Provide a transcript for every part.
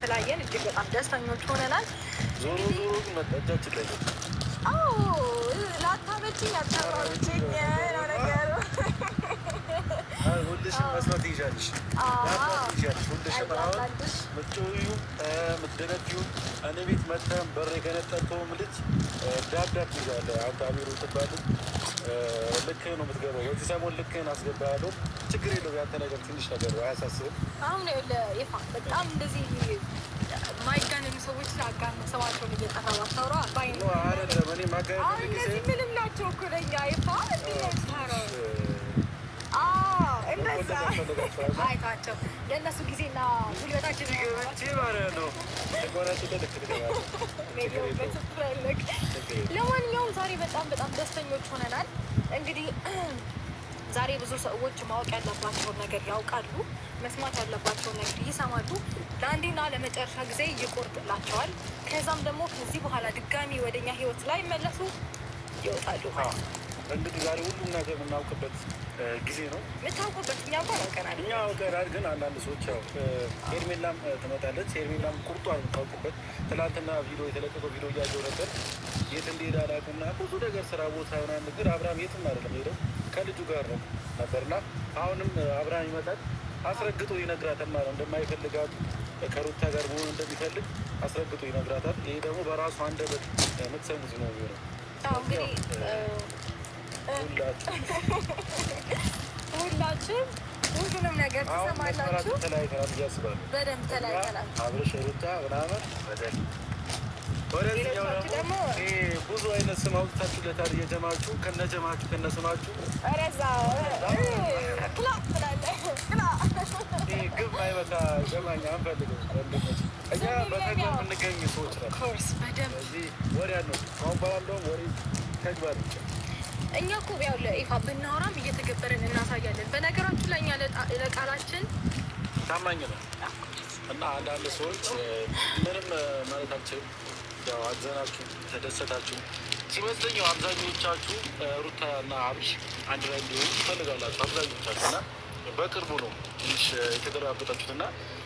ስላየን እጅግ በጣም ደስተኞች ሆነናል። ዞሮ ዞሮ ግን መጣ እጃችን ላይ ነው። አዎ፣ ላታመችኝ አታማችኝ ነው ነገሩ። አይ፣ ሁልሽም መስመር ትይዣለሽ፣ መስመር ትይዣለሽ። ሁልሽም አሁን ምትጮዪው ምትደነፊው እኔ ቤት መተህ በር የገነጠልከውም ልጅ ዳር ዳር ትይዛለህ። አንተ አሚሩ ትባል ልጅ ልክህን ነው የምትገባው። በዚህ ሰሞን ልክህን አስገባለሁ። ችግር የለውም። ያንተ ነገር ትንሽ ነገር ነው፣ አያሳስብም። አሁን ይኸውልህ ይፋ በጣም እንደዚህ ማይጋነኑ ሰዎች አጋነ ስማቸውን እየጠራ ባታወራ ባይ No፣ አይደለም፣ እኔ ማጋነን አሁን ፈልጌ እነዚህ ሳይሆን ምንም ናቸው እኮ ለእኛ። ይፋ እንዴት ነው? አዎ፣ እንደዛ አይቷቸው ለእነሱ ጊዜና ጉልበታችን ገብቼ ማለት ነው ተጎራጭ ልክ ትገባለህ። ችግር የለውም። ችግር የለውም። ለማንኛውም ዛሬ በጣም በጣም ደስተኞች ሆነናል። እንግዲህ ዛሬ ብዙ ሰዎች ማወቅ ያለባቸውን ነገር ያውቃሉ፣ መስማት ያለባቸውን ነገር ይሰማሉ። ለአንዴና ለመጨረሻ ጊዜ ይቆርጥላቸዋል። ከዛም ደግሞ ከዚህ በኋላ ድጋሚ ወደኛ ህይወት ላይ መለሱ ይወጣሉ ማለት ነው። እንግዲህ ዛሬ ሁሉም ነገር የምናውቅበት ጊዜ ነው። የምታውቁበት እኛ እንኳን አውቀናል። እኛ አውቀናል፣ ግን አንዳንድ ሰዎች ያው ሄርሜላም ትመጣለች። ሄርሜላም ቁርጧን የምታውቅበት ትናንትና ቪዲዮ የተለቀቀው ቪዲዮ እያየሁ ነበር። የት እንደሄደ አላውቅም እና ብዙ ነገር ስራ ቦታ ምናምን፣ ግን አብርሃም የትም አይደለም ሄደው ከልጁ ጋር ነው ነበርና አሁንም አብርሃም ይመጣል። አስረግጦ ይነግራታል ማለት ነው፣ እንደማይፈልጋት፣ ከሩታ ጋር መሆን እንደሚፈልግ አስረግጦ ይነግራታል። ይሄ ደግሞ በራሱ አንደበት የምትሰሙት ነው የሚሆነው። አዎ፣ እንግዲህ ሁላችሁ ሁላችሁም ሁሉንም ነገር አሁን ትሰማላችሁ። መስመራችን ተለያይተናል ብዬ አስባለሁ። በደንብ ተለያይተናል። አብርሽ፣ ሩታ ምናምን ወደዚህኛው ሌሎቻችሁ ደግሞ ደግሞ ይሄ ብዙ አይነት ስም አውጥታችሁለታል። እየጀማችሁ ከነጀማችሁ ከነስማችሁ ወደዛ ክላ ትላለህ ክላ። ይሄ ግብ ማይመታ ጀማኛ አንፈልግም። ወንድሞች፣ እኛ በተግባር የምንገኝ ሰዎች ነን። ኮርስ በደንብ ስለዚህ ወሬ ነው አሁን በኋላ እንደውም ወሬ ተግባር ብቻ። እኛ እኮ ያው ለይፋ ብናወራም እየተገበረን እናሳያለን። በነገራችን ላይ እኛ ለቃላችን ታማኝ ነው እና አንዳንድ ሰዎች ምንም ማለት አልችልም። ያው አዘናችሁ ተደሰታችሁ ሲመስለኝ ያው አብዛኞቻችሁ ሩታ እና አብርሽ አንድ ላይ እንዲሆኑ ትፈልጋላችሁ አብዛኞቻችሁ፣ እና በቅርቡ ነው ትንሽ የተገለባበጣችሁት እና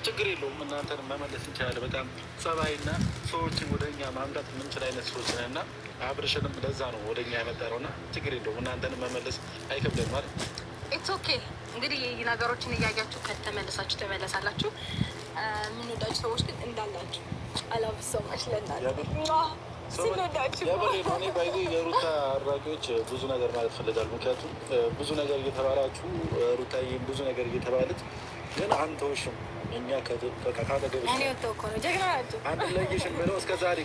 ችግር የለውም፣ እናንተን መመለስ እንችላለን። በጣም ጸባይና ሰዎችን ወደ እኛ ማምጣት የምንችል አይነት ሰዎች ነን እና አብርሽንም ለዛ ነው ወደ እኛ ያመጣነው እና ችግር የለውም፣ እናንተንም መመለስ አይከብደን ማለት It's okay። እንግዲህ ነገሮችን እያያችሁ ከተመለሳችሁ ተመለሳላችሁ። የምንወዳችሁ ሰዎች ግን እንዳላችሁ I love so much ለእናንተ ስንወዳችሁ። የምሬ ነው። እኔ by the way የሩታ አድናቂዎች ብዙ ነገር ማለት ፈልጋሉ። ምክንያቱም ብዙ ነገር እየተባላችሁ፣ ሩታዬም ብዙ ነገር እየተባለች ግን አንተውሽም፣ እኛ በቃ ካጠገብሽ እኔ ወጥተው እኮ ነው፣ ጀግና ናቸው። አንለይሽም ብለው እስከ ዛሬ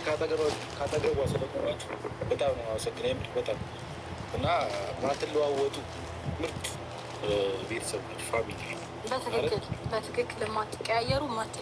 ካጠገቧ ስለቆማችሁ በጣም ነው አመሰግነው። የምር በጣም እና ማትለዋወጡ ምርጥ ቤተሰብ ናችሁ፣ family። በትክክል በትክክል የማትቀያየሩ ማት